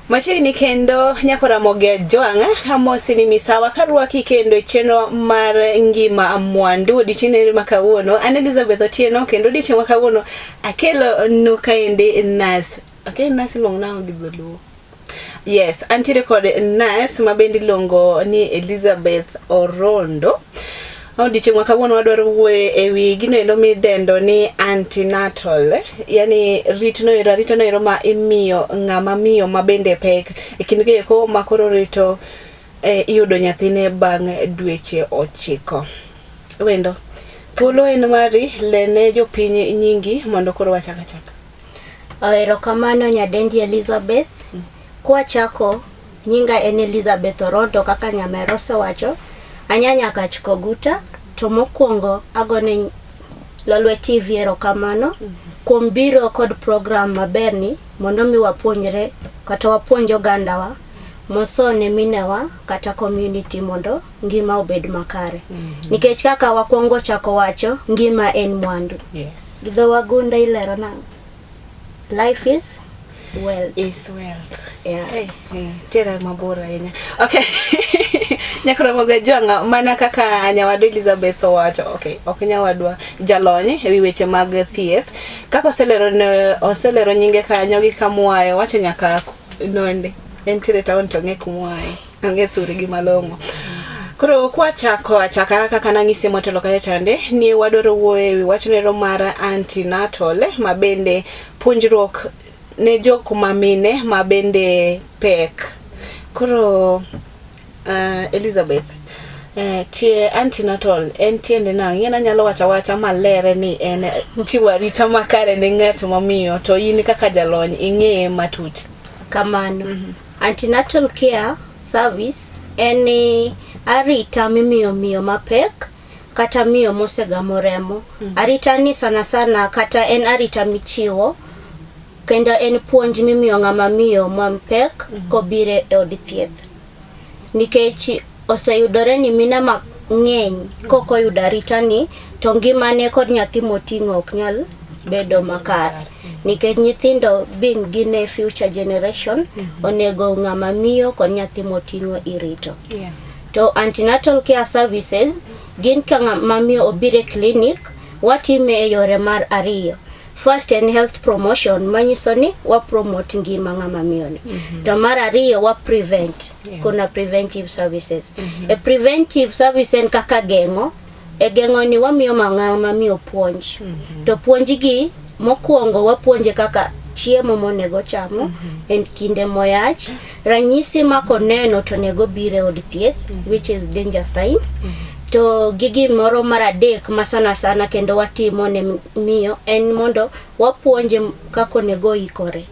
Machiegni kendo nyako Ramogi Ajwang' amosi ni misawa karwaki kendo e chenro mar ngima mwandu odiechieng' ma kawuono. An Elizabeth Otieno kendo odiechieng' ma kawuono akelo nu kaendi nas. Okay, nas iluongo nang'o gi dholuo? Yes, antiere kod nas ma bende iluongo ni Elizabeth Orondo. Odiechieng' ma kawuono wadwaro wuoyo e wi gino endo midendo ni antenatal, yani rit no ero, arita no ero ma imiyo ng'ama miyo ma bende pek e kind gi eko ma koro rito yudo nyathine bang' dweche 9. Wendo, thuolo en mari, lerne jopiny nyingi mondo koro wachak achaka. Erokamano nyadendi Elizabeth. Kwachako, nyinga en Elizabeth Orondo kaka Nyamera osewacho. Anya Nyakach Koguta, to mokwongo agone Lolwe TV erokamano kuom biro kod program maberni mondo mi wapuonjre kata wapuonj ogandawa mosone minewa kata community mondo ngima obed makare. Nikech kaka wakwongo chako wacho, ngima en mwandu. Yes. Gi dho wagunda ilero nang'o? Life is wealth. Is wealth. Yeah. Hey, hey, tera mabor ahinya. Okay. Nyakromogo Ajwang' mana kaka nyawadwa Elizabeth owacho, okay, ok nyawadwa, jalony e wi weche mag thieth. Kaka oselero ne, oselero nyinge kanyo gi kamwaye, owacho nyaka nonde. Entiere town to ong'e kumwaye. Ong'e thurgi malong'o. Koro kwachako achaka kaka nang'isi motelo kacha chande ni wadwaro wuoyo e wi wach nero mar antenatal ma bende puonjruok ne jok ma mine ma bende pek. Koro Elizabeth, tie antenatal en tiende nang'o? Ing'e ni anyalo wacho awacha malere ni en chiwo arita makare ne ng'at mamiyo to in kaka jalony ing'eye matut. Kamano. Antenatal care service en arita mimiyo miyo mapek kata miyo mosegamo remo. Arita ni sana sana kata en arita michiwo kendo en puonj mimiyo ng'ama miyo mapek kobiro e od thieth. Nikech oseyudore ni mine mang'eny kok oyudo arita ni to ngimane kod nyathi moting'o ok nyal bedo makare. Nikech nyithindo being gin e future generation, onego ng'ama miyo kod nyathi moting'o irito. To antenatal care services gin ka ng'ama miyo obiro e clinic, watime e yore mar ariyo. First en health promotion, manyiso ni wa promote ngima ng'ama miyo ni. To mar ariyo wa prevent, kuna preventive services. E preventive service en kaka geng'o. E geng'o ni wamiyo ng'ama miyo puonj. To puonj gi mokwongo wapuonje kaka chiemo monego chamo en kinde moyach, ranyisi ma koneno to onego biro e od thieth, which is danger signs. To gi gimoro mar adek ma sana sana kendo watimo ne miyo en mondo wapuonje kaka onego oikore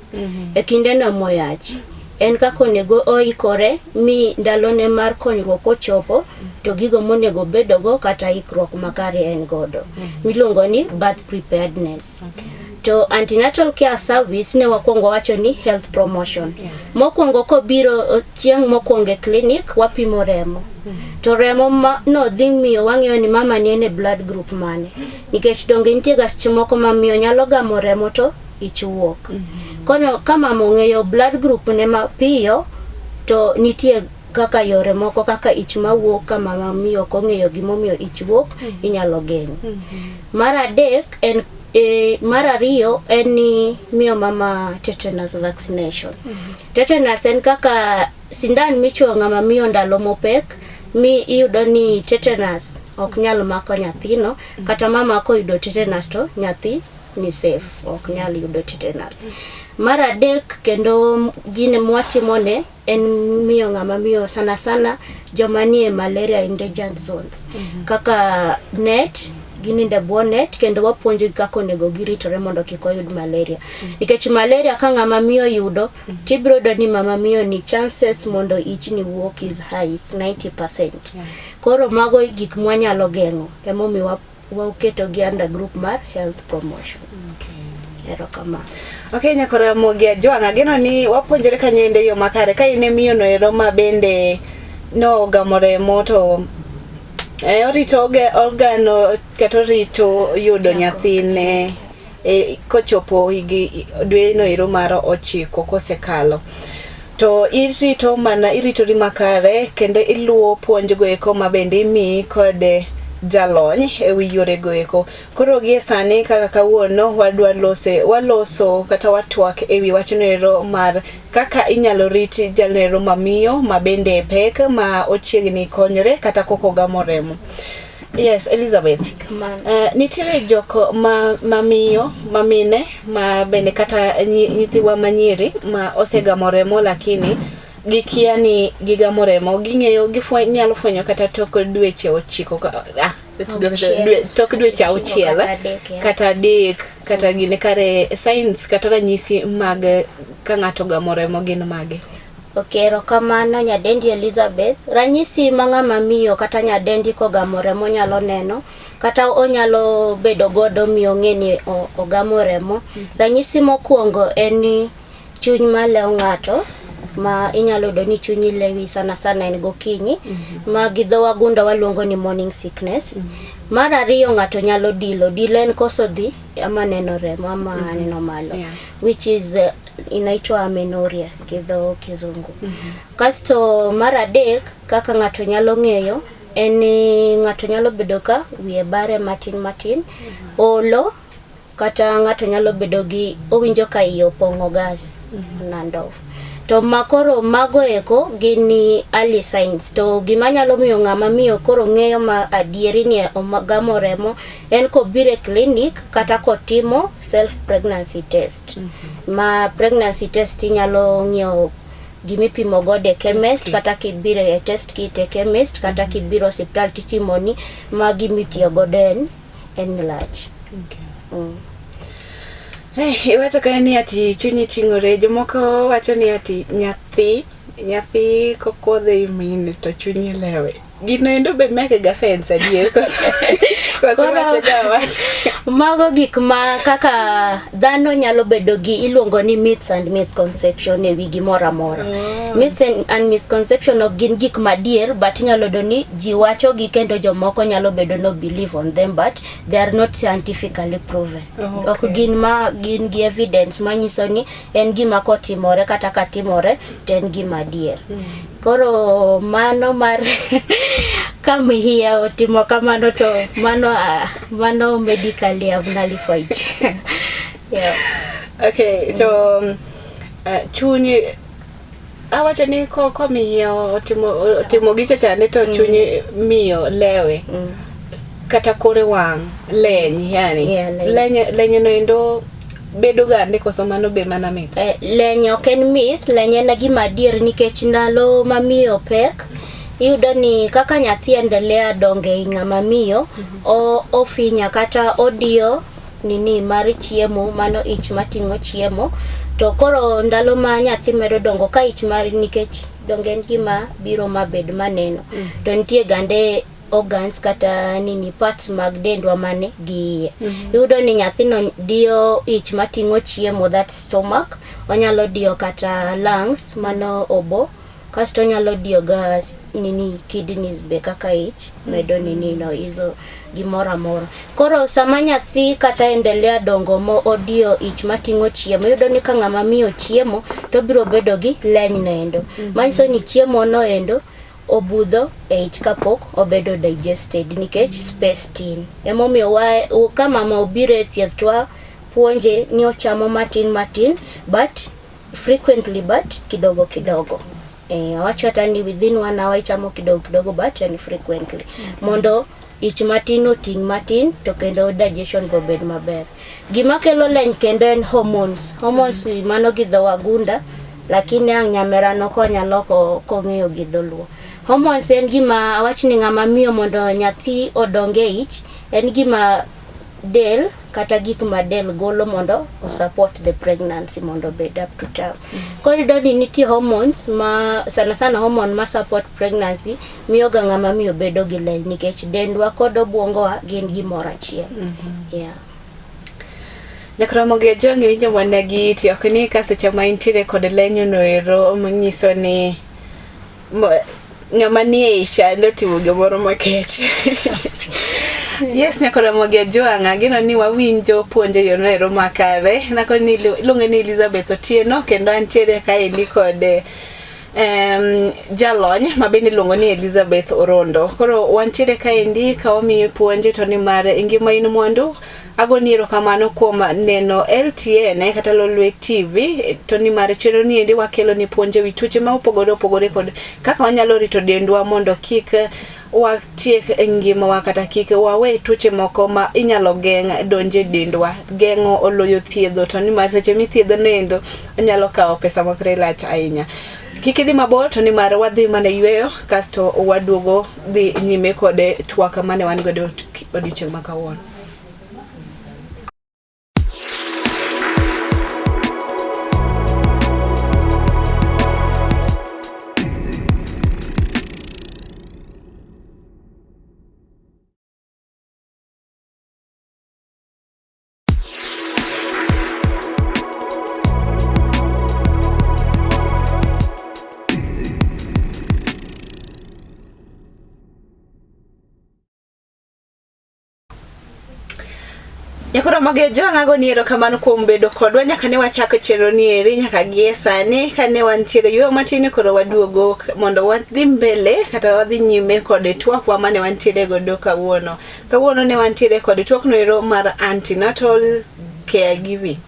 e kindeno moyach. En kaka onego oikore mi ndalone mar konyruok ochopo to gigo monego bedogo kata ikruok makare en godo miluongo ni birth preparedness. To antenatal care service ne wakwongo wacho ni health promotion. Mokwongo kobiro chieng' mokwongo e clinic wapimo remo. To remo ma no dhi miyo wang'eyo ni mama ni en e blood group mane. Nikech donge nitie ga seche moko ma miyo nyalo gamo remo to ich wuok. Kono ka mama ong'eyo blood group ne mapiyo to nitie kaka yore moko kaka ich mawuok ka mama miyo ok ong'eyo gimomiyo ich wuok inyalo geng'. Mar adek en mar ariyo en ni miyo mama tetanus vaccination. Tetanus en kaka sindan michuoyo ng'ama miyo ndalo mopek mi iyudo ni tetanus ok nyal mako nyathino kata mama koyudo tetanus to nyathi ni safe ok nyal yudo tetanus. Mar adek kendo gine mwatimone en miyo ng'ama miyo sana sana joma nie malaria endangered zones kaka net ginindo e bwo net kendo wapuonjogi kaka onego giritore mondo kik oyud malaria. Nikech malaria ka ng'ama miyo yudo tibiro yudo ni mama miyo ni chances mondo ichni wuok is high, it's 90%. Koro mago gik mwanyalo geng'o emomiyo waketo gi under group mar health promotion. Erokamano. Okay, nyakora Ramogi Ajwang', ageno ni wapuonjore kanyo endo e yo makare. Ka in e miyo no ero ma bende nogamo remo to orito organo kata orito yudo nyathine kochopo higi dwe no ero mar 9 kosekalo. To irito mana iritori makare kendo iluwo puonj go eko ma bende imiyi kod jalony e wi yore go eko. Koro gie sani kaka kawuono wadwa lose waloso kata watwak e wi wachno ero mar kaka inyalo rit jalno ero mamiyo ma bende pek ma ochiegni konyore kata kok ogamo remo. Yes, Elizabeth. Nitiere jok ma mamiyo mamine ma bende kata nyithiwa manyiri ma osegamo remo lakini gikia ni gigamo remo ging'eyo ginyalo fwenyo kata tok dweche ochiko tok dweche auchiel kata adek kata gine kare signs kata ranyisi mag ka ng'ato ogamo remo gin mage? Ok, erokamano nyadendi Elizabeth. Ranyisi ma ng'ama miyo kata nyadendi kogamo remo nyalo neno kata onyalo bedo godo mi ong'e ni ogamo remo. Ranyisi mokwongo en ni chuny malewo ng'ato ma inyalo yudo ni chunyi lewi sana sana en gokinyi ma gi dho wagunda waluongo ni morning sickness. Mar ariyo ng'ato nyalo dilo. Dilo en koso dhi ama neno remo ama neno malo which is inaitwa amenorrhea gi dho kizungu. Kasto mar adek kaka ng'ato nyalo ng'eyo en ni ng'ato nyalo bedo ka wiye bare matin matin, olo kata ng'ato nyalo bedo gi owinjo ka iye opong'o gas on and off. To makoro mago eko gin ni early signs to gima nyalo miyo ng'ama miyo koro ng'eyo ma adieri ni ogamo remo en kobiro e clinic kata kotimo self pregnancy test. Ma pregnancy test inyalo ng'iewo gimipimo godo e chemist kata kibiro e test kit e chemist kata kibiro osiptal titimoni ma gimitiyo godo en lach. Hey, iwacho kanyo ni ati chunyi ting'ore jomoko wacho ni ati nyathi kokuodhe i min to chunye lewe gino endo be make ga sense adier koso wacho ga wach Mago gik ma kaka dhano nyalo bedo gi iluongo ni myths and misconception e wi gimoro amora. Myths and misconception ok gin gik madier but inyalo yudo ni ji wacho gi kendo jomoko nyalo bedo no believe on them but they are not scientifically proven. Ok gin ma gin gi evidence manyiso ni en gima kotimore kata katimore to en gima adier. Koro mano mar ka mihiya otimo kamano to mano mano medically have nullified. Yeah. Okay, to chuny awacho ni ko miyo otimo gicha chande to chuny miyo lewe kata kore wang' leny yani Yeah, leny. Leny no endo bedo gande koso mano be mana myth? Leny ok en myth, leny en gima adier nikech ndalo ma miyo pek iyudo ni kaka nyathi endelea dongo ei ng'ama miyo ofinya kata odiyo nini mar chiemo mano ich mating'o chiemo to koro ndalo ma nyathi medo dongo ka ich mar nikech donge en gima biro mabed maneno to nitie gande organs kata nini parts mag dendwa mane gi iye. Iyudo ni nyathino diyo ich mating'o chiemo that stomach, onyalo diyo kata lungs mano obo, kasto onyalo diyo ga nini kidneys be kaka ich medo nini no hizo gimoro amora. Koro sama nyathi kata endelea dongo mo odiyo ich mating'o chiemo, iyudo ni ka ng'ama miyo chiemo to obiro bedo gi leny noendo. Manyiso ni chiemo noendo obudho e ich kapok obedo digested nikech space tin. Emomiyo ka mama obiro e thieth to wapuonje ni ochamo matin matin but frequently but kidogo kidogo. Awacho kata ni within one hour ichamo kidogo kidogo but and frequently. Mondo ich matin oting' matin to kendo digestion be obed maber. Gima kelo leny kendo en hormones. Hormones mano gi dho wagunda lakini ang' nyamera nokonya loko kong'eyo gi dholuo. Hormones en gima awach ni ng'ama miyo mondo nyathi odong e ich en gima del kata gik ma del golo mondo o support the pregnancy mondo obed up to term. Koro iyudo ni nitie hormones ma sana sana hormone ma support pregnancy miyo ga ng'ama miyo bedo gi leny nikech dendwa kod obwongowa gin gimoro achiel. Yeah. Nyakromo gi Ajong' iwinjo mana gi iti ok ni ka seche ma intiere kod lenyo no ero manyiso ni ng'ama nie ich chande otimo gimoro makech. Yes, nyakoromogi ajwang'a ageno ni wawinjo puonj e yorno ero makare. Nakoni iluonge ni Elizabeth Otieno kendo antiere kaendi kod jalony ma bende iluongo ni Elizabeth Orondo. Koro wantiere kaendi ka wamiyi puonj to nimar ngima in mwandu. Agoni erokamano kuom neno LTN kata Lolwe TV to nimar chenro ni endi wakelo ni puonj ewi tuoche ma opogore opogore kod kaka wanyalo rito dendwa mondo kik watiek ngimawa kata kik wawe tuoche moko ma inyalo geng' donje dendwa. Geng'o oloyo thiedho to nimar seche mithiedho noendo onyalo kawo pesa mokre lach ahinya. Kik idhi mabor to nimar wadhi mana yweyo kasto waduogo dhi nyime kod twak mane wan godo odiochieng' ma kawuono. Nyakoro Magejo ang'ago ni erokamano kuom bedo kodwa nyaka ne wachako chenro ni eri nyaka gie sani kane wantiere yueyo matin koro waduogo mondo wadhi mbele kata wadhi nyime kod twakwa mane wantiere godo kawuono. Kawuono ne wantiere kod twak noero mar antenatal caregiving.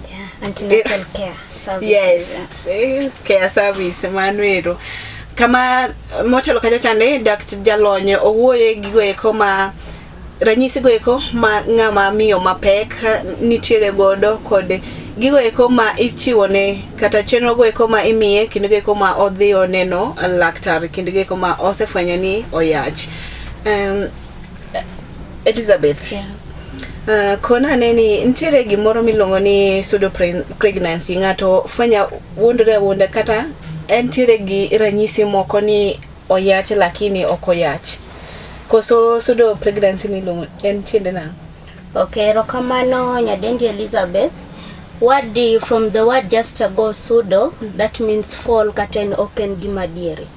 Yeah, antenatal care services. Yes, care service mano ero. Kama motelo kacha chande Dkt. Jalony owuoye gigo eko ma ranyisi go eko ma ng'ama miyo mapek nitiere godo kod gigo eko ma ichiwone kata chenro go eko ma imiye kinde go eko ma odhi oneno laktar kinde go eko ma osefwenyo ni oyach. Elizabeth. Yeah. Kona ane ni nitiere gimoro miluongo ni pseudo pregnancy ng'ato fwenya wuondore awuonda kata entiere gi ranyisi moko ni oyach lakini ok oyach. Koso pseudo pregnancy ni iluongo en tiende nang'o? Okay, erokamano Nyadendi Elizabeth. Word from the word just ago pseudo, that means fall kata en ok en gima adieri.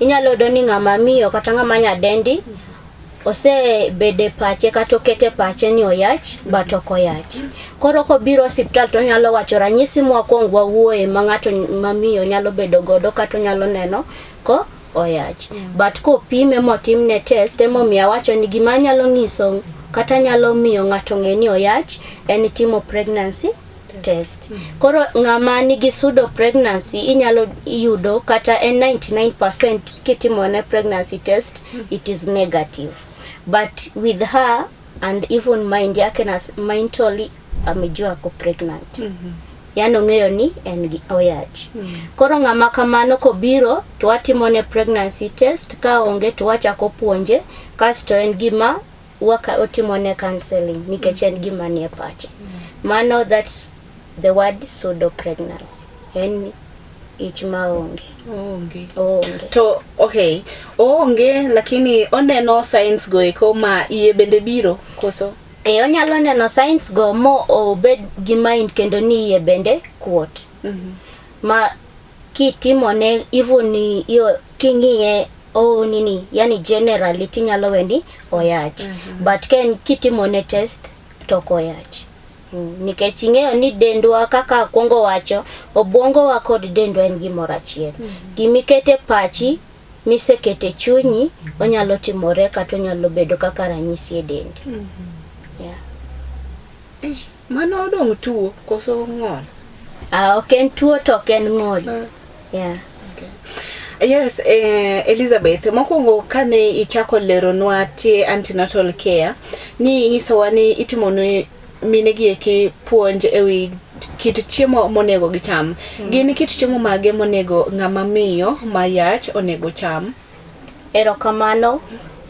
Inyalo yudo ni ng'ama miyo kata ng'ama nyadendi osebedo e pache kata okete pache ni oyach but ok oyach. Koro kobiro osiptal to onyalo wacho ranyisi mwakwongo wawuoye ma ng'ato mamiyo nyalo bedo godo kata onyalo neno ko oyach. But kopime motimne test emomiyo awacho ni gima nyalo nyiso kata nyalo miyo ng'ato ng'e ni oyach en timo pregnancy test. Koro ng'ama nigi pseudo pregnancy inyalo yudo kata en 99% kitimone pregnancy test it is negative. But with her and even mind yake na mentally amejua ako pregnant. Yani ong'eyo ni en gi oyach. Koro ng'ama kamano kobiro to watimone pregnancy test ka onge to wachako puonje kasto en gima waka otimone counseling nikech en gima nie pache. Mano that's the word pseudo pregnancy. En ich maonge. Oonge. Oonge. To okay, oonge lakini oneno signs go eko ma iye bende biro koso? E onyalo neno signs go mo obed gi mind kendo ni iye bende kuot. Ma kitimone even iyo king'iye oh nini yani generally tinyalo we ni oyach. But ken kitimone test to ok oyach. Nikech ing'eyo ni dendwa kaka akwongo wacho, obwongowa kod dendwa en gimoro achiel. Gimikete pachi misekete chunyi onyalo timore kata onyalo bedo kaka ranyisi e dendi. Yeah. Mano odong' tuo koso ng'ol? Ah, ok en tuo to ok en ng'ol. Yeah. Okay. Yes, Elizabeth, mokwongo kane ichako leronwa tie antenatal care, ni inyisowa ni itimo ne mine gi eki puonj ewi kit chiemo monego gicham. Gin kit chiemo mage monego ng'ama miyo ma yach onego cham? Erokamano.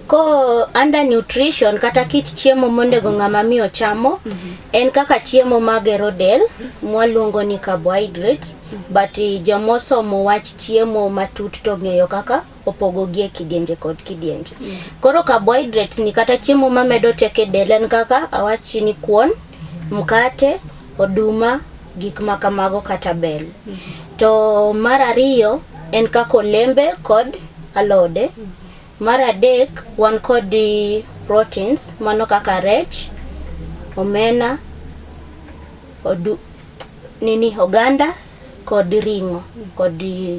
Ko under nutrition kata kit chiemo monego ng'ama miyo chamo en kaka chiemo magero del mwaluongo ni carbohydrates but jomosomo wach chiemo matut to ng'eyo kaka opogogi e kidienje kod kidienje. Koro carbohydrates ni kata chiemo mamedo teko e del en kaka awachi ni kuon, mkate, oduma, gik ma kamago kata bel. To mar ariyo en kaka olembe kod alode. Mar adek wan kod proteins, mano kaka rech, omena, odu, nini oganda kod ring'o kod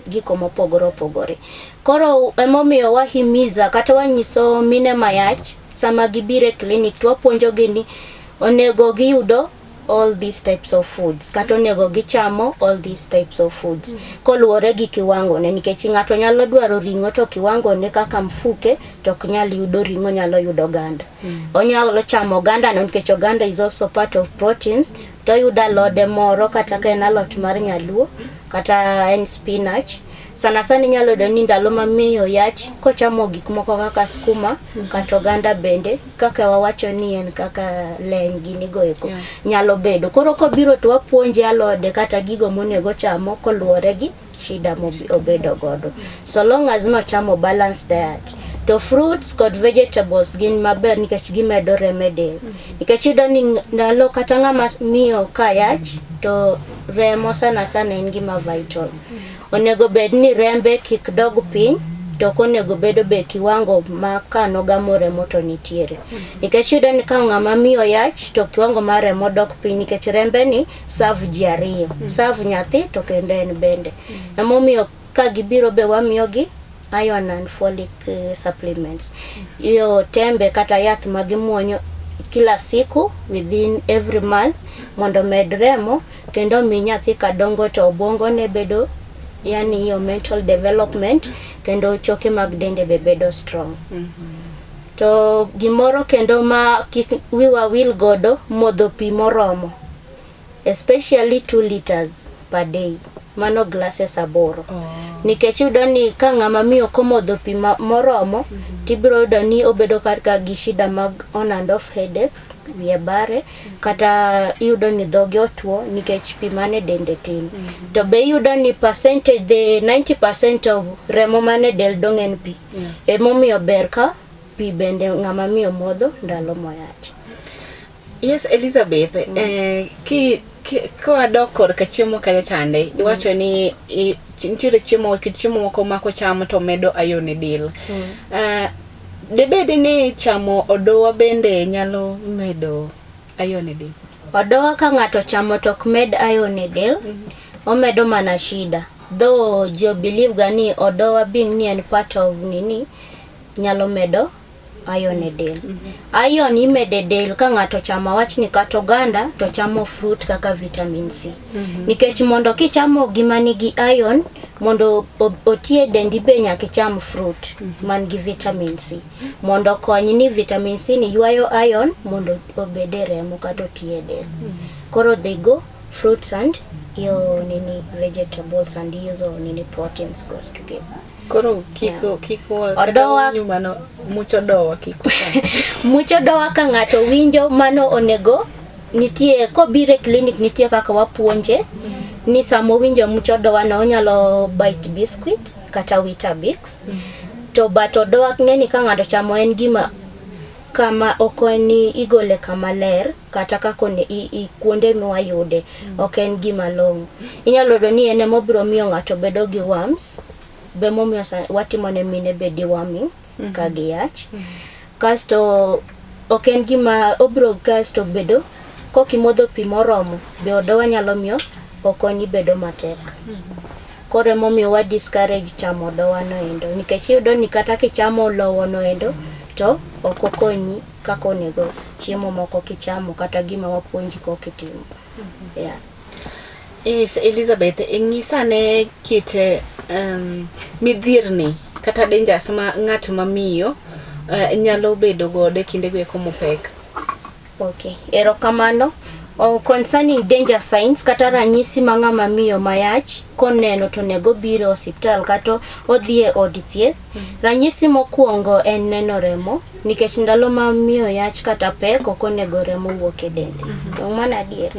gigo mopogore opogore. Koro emomiyo wahimiza kata wanyiso mine mayach sama gibiro e clinic to wapuonjogi ni onego giyudo all these types of foods kata onego gichamo all these types of foods koluwore gi kiwango ne, nikech ng'ato nyalo dwaro ring'o to kiwango ne kaka mfuke to ok nyal yudo ring'o, nyalo yudo oganda. Onyalo chamo oganda no nikech oganda is also part of proteins, to oyudo alode moro kata ka en alot mar nyaluo kata en spinach. Sana sana inyalo yudo ni ndalo ma miyo yach kochamo gik moko kaka skuma kata oganda bende kaka wawacho ni en kaka leny gini go eko nyalo bedo. Koro kobiro to wapuonje alode kata gigo monego chamo koluwore gi shida mobedo godo. So long as nochamo balanced diet. To fruits kod vegetables gin maber nikech gimedo remo e del. Nikech iyudo ni ndalo kata ng'ama miyo ka yach to remo sana sana en gima vital. Onego bed ni rembe kik dog piny to ok onego bedo be kiwango ma kanogamo remo to nitiere. Nikech iyudo ni ka ng'ama miyo yach to kiwango mar remo dok piny nikech rembe ni serve ji ariyo. Serve nyathi to kendo en bende. Emomiyo ka gibiro be wamiyogi iron and folic supplements. Iyo tembe kata yath ma gimuonyo kila siku within every month mondo omed remo kendo mi nyathi kadongo to obwongo ne bedo, yani iyo mental development, kendo choke mag dende be bedo strong. To gimoro kendo ma kik wiwa wil godo, modho pi moromo, especially 2 liters per day, mano glasses 8. Nikech iyudo ni ka ng'ama miyo komodho pi moromo, tibiro yudo ni obedo kata gi shida mag on and off headaches, wiye bare, kata iyudo ni dhoge otuo nikech pi mane dende tin. To be iyudo ni percentage, the 90% of remo mane del dong' en pi. Emomiyo ber ka pi bende ng'ama miyo modho ndalo moyach. Yes, Elizabeth, ki kowadok korka chiemo kacha chande, iwacho ni nitiere chiemo, kit chiemo moko ma kocham to medo iron e del. Debed ni chamo odowa bende nyalo medo iron e del? Odowa ka ng'ato chamo to ok med iron e del, omedo mana shida. Though ji believe ga ni odowa being ni en part of nini nyalo medo iron e del. Iron imedo e del ka ng'ato chamo, awach ni kata oganda to chamo fruit kaka vitamin C. Nikech mondo kichamo gima nigi iron mondo oti e dendi be nyaka icham fruit man gi vitamin C. Mondo okony ni vitamin C ni ywayo iron mondo obed e remo kata oti e del. Koro they go fruits and iyo nini vegetables and hizo nini proteins goes together. Koro kik kik kata mano much odowa kik ucham. Much odowa ka ng'ato winjo mano onego nitie kobiro e clinic nitie kaka wapuonje ni sama owinjo much odowa no onyalo bite biscuit kata Weetabix. To but odowa ng'e ni ka ng'ato chamo en gima kama ok en ni igole kama ler kata kaka kuonde mwayude ok en gima long'o. Inyalo yudo ni en emobiro miyo ng'ato bedo gi worms be momiyo watimo ne mine be deworming ka giyach. Kasto ok en gima obiro kasto bedo kokimodho pi moromo be odowa nyalo miyo okoni bedo matek. Koro emomiyo wa discourage chamo odowa no endo nikech iyudo ni kata kichamo lowo no endo to ok okonyi kaka onego chiemo moko kichamo kata gima wapuonji kok itimo. Yeah. Yes, Elizabeth, nyisa ane kit midhierni kata dangers ma ng'at ma miyo nyalo bedo godo e kinde go eko mopek. Okay, erokamano. Oh, concerning danger signs kata ranyisi ma ng'ama miyo mayach koneno to onego obiro e osiptal kata odhi e od thieth. Ranyisi mokwongo en neno remo nikech ndalo ma miyo yach kata pek ok onego remo wuok e dende. To mano adier.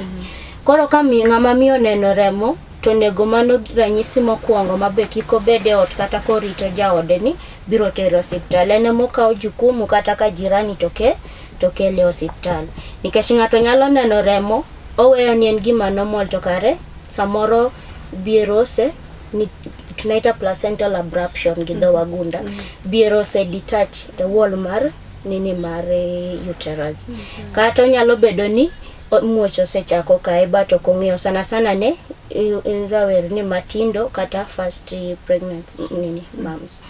Koro ka ng'ama miyo oneno remo to onego mano ranyisi mokwongo mabe kik obed e ot kata korito jaode ni biro tere osiptal. En emokawo jukumu kata ka jirani to kele osiptal. Nikech ng'ato nyalo neno remo oweyo ni en gima normal to kare samoro bierose ni tunaita placental abruption gi dho wagunda. Bier ose detach e wall mar nini mar uterus. Kata onyalo bedo ni muoch osechako kae but ok ong'eyo sana sana ne rawerni matindo kata first pregnant nini moms.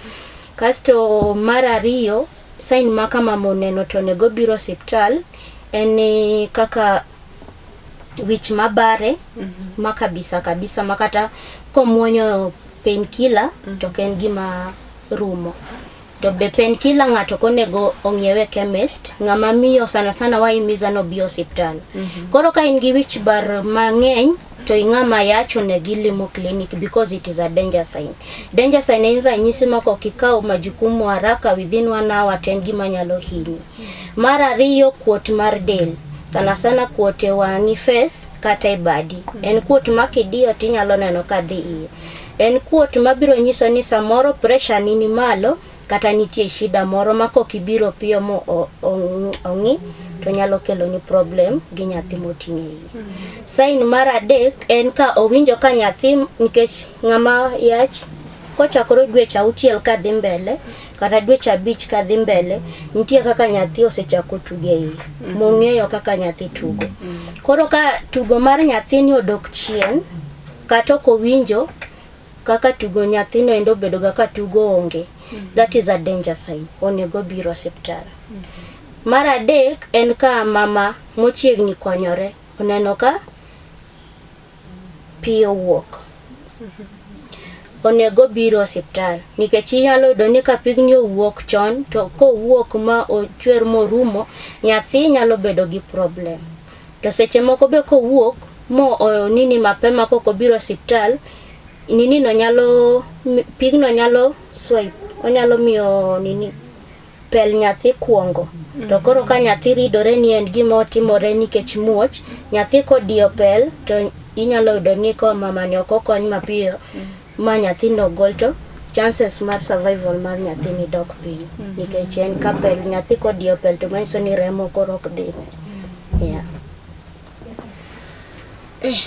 Kasto mar ariyo, sign ma ka mama oneno to onego obiro osiptal en ni kaka wich mabare ma kabisa kabisa ma kata komuonyo painkiller to ok en gima rumo. To be painkiller ng'ato ok onego ong'iew e chemist, ng'ama miyo sana sana wahimiza ni obi osiptal. Koro ka in gi wich bar mang'eny to ing'ama yach onego ilimo clinic because it is a danger sign. Danger sign en ranyisi ma kok ikawo majukumu haraka within one hour to en gima nyalo hinyi. Mar ariyo, kuot mar del. Sana sana kuot e wang'i face kata e badi. En kuot ma kidiyo tinyalo neno ka dhi iye. En kuot mabiro nyiso ni samoro pressure ni ni malo kata nitie shida moro ma kok ibiro piyo mo ong'i to nyalo kelo ni problem gi nyathi moting'o e iye. Sign mar adek en ka owinjo ka nyathi nikech ng'ama yach kochakore dweche auchiel kadhi mbele kata dweche abich kadhi mbele nitie kaka nyathi osechako tugo e iye mong'eyo kaka nyathi tugo. Koro ka tugo mar nyathini odok chien kata ok owinjo kaka tugo nyathino endo obedo ga ka tugo onge, that is a danger sign, onego obiro osiptal. Mar adek en ka mama mochiegni konyore oneno ka pi owuok, onego obiro osiptal nikech inyalo yudo ni ka pigni owuok chon to kowuok ma ochwer morumo nyathi nyalo bedo gi problem. To seche moko be kowuok mo nini mapema kok obiro osiptal nini no nyalo pigno nyalo swipe onyalo miyo nini pel nyathi kuongo. To koro ka nyathi ridore ni en gima otimore nikech muoch, nyathi kodiyo pel to inyalo yudo ni ko mama ni ok okony mapiyo ma nyathino gol to chances mar survival mar nyathini dok piny nikech en ka pel nyathi kodiyo pel to manyiso ni remo koro ok dhine. Yeah. Eh,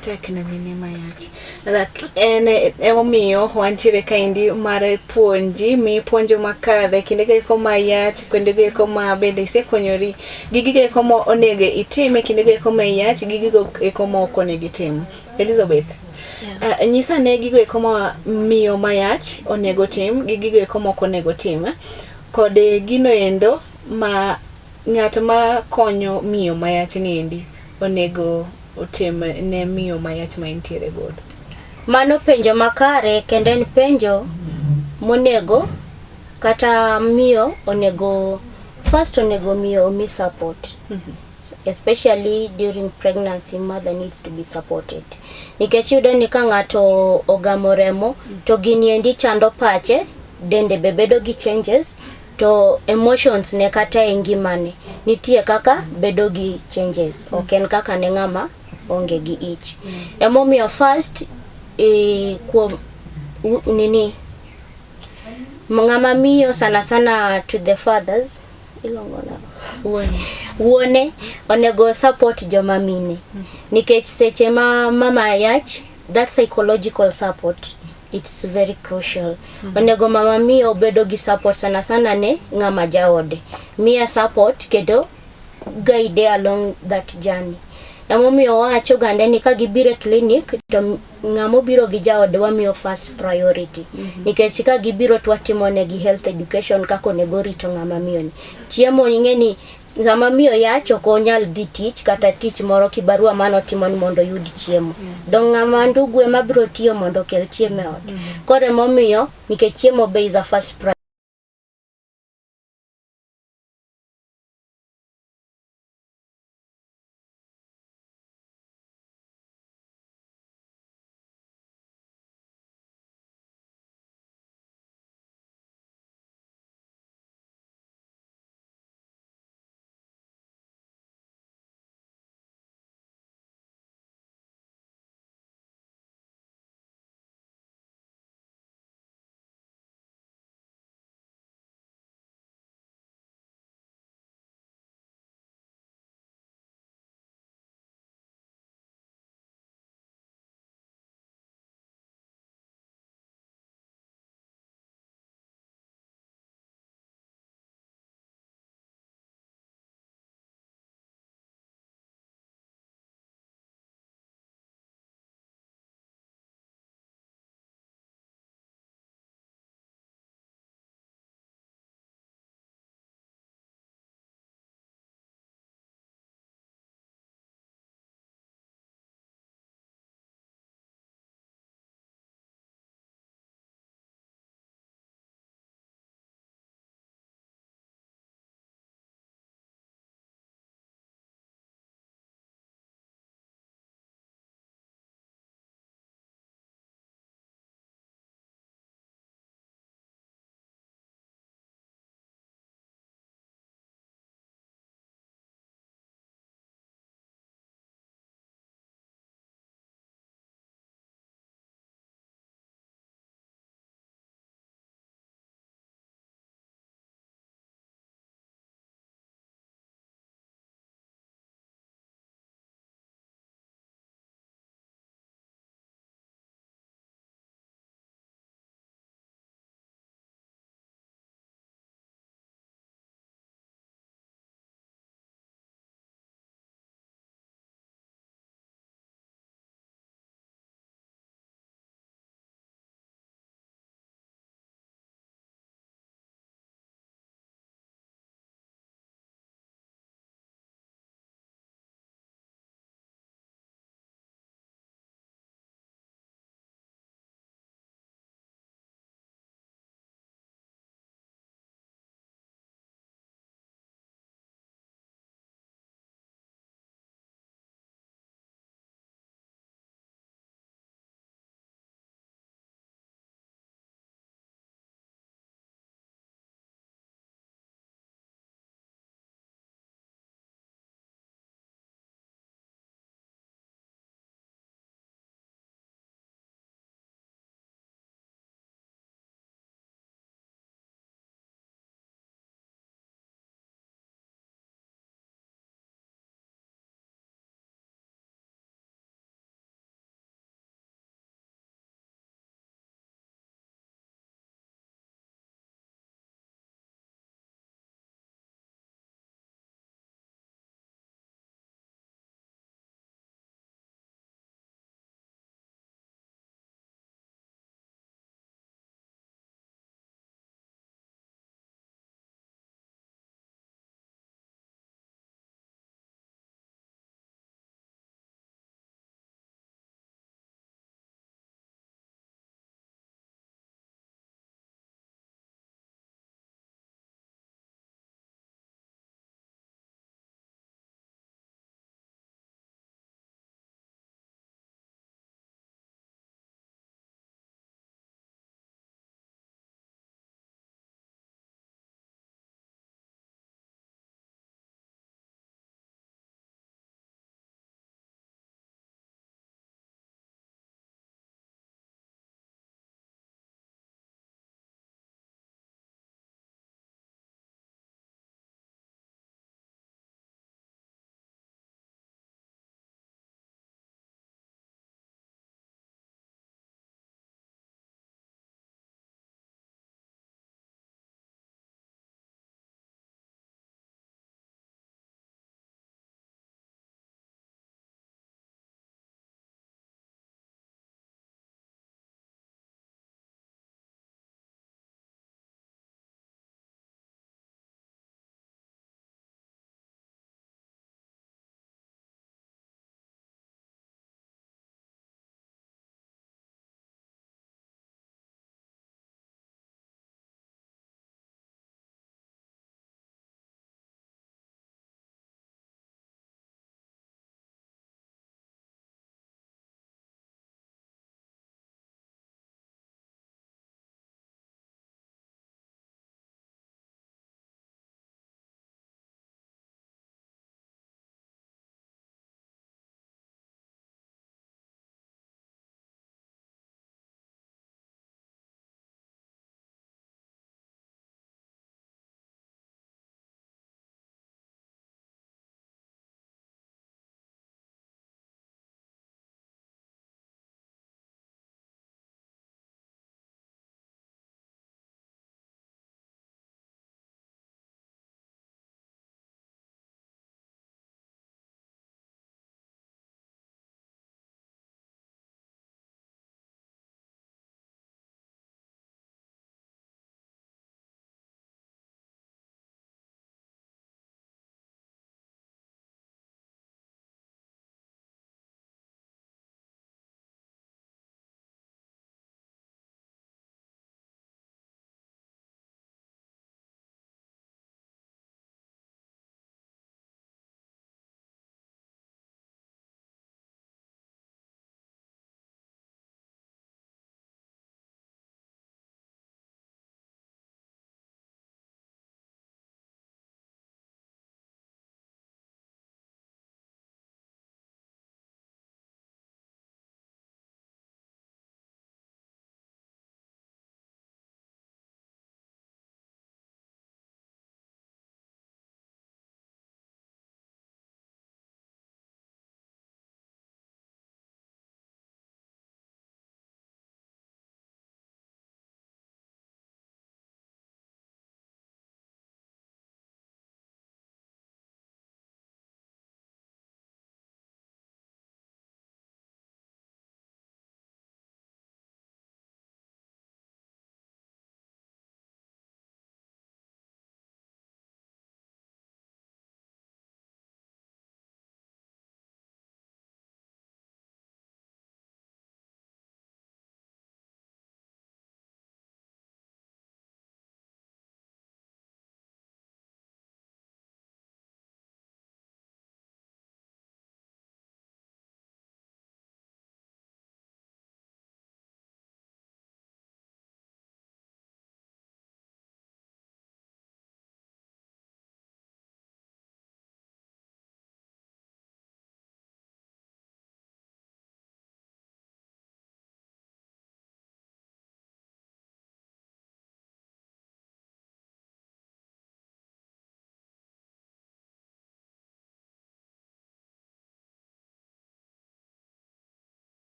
tek ne mine mayach. Like, en emomiyo wantiere kaendi mar puonji mi puonjo makare kinde go eko ma yach kuonde go eko ma bende isekonyori gi gigo eko ma onego itim e kinde go eko ma iyach gi gigo eko ma ok onego itim. Elizabeth, nyisa ane gigo eko ma miyo mayach onego tim gi gigo eko ma ok onego tim kod gino endo ma ng'at ma konyo miyo mayach ni endi onego otim ne miyo mayach ma entiere godo. Mano penjo makare kendo en penjo monego kata miyo onego first onego miyo omi support. Especially during pregnancy mother needs to be supported. Nikech iyudo ni ka ng'ato ogamo remo to gini endi chando pache, dende be bedo gi changes to emotions ne kata e ngimane nitie kaka bedo gi changes ok en kaka ne ng'ama onge gi ich. Emomiyo first kuom nini ng'ama miyo sana sana to the fathers iluongo nang'o? Wuone. Wuone onego support joma mine nikech seche ma mama yach that psychological support it's very crucial. Onego mama miyo bedo gi support sana sana ne ng'ama jaode miye support kendo guide along that journey. Emomiyo wawacho gande ni ka gibiro e clinic to ng'ama obiro gi jaode wamiyo first priority nikech ka gibiro to watimo negi health education kaka onego rito ng'ama miyo ni. Chiemo ing'e ni sama miyo yach ok onyal dhi tich kata tich moro kibarua manotimo ni mondo oyud chiemo. Dong' ng'ama ndugu ema biro tiyo mondo okel chiemo e ot. Koro emomiyo nikech chiemo be is a first priority.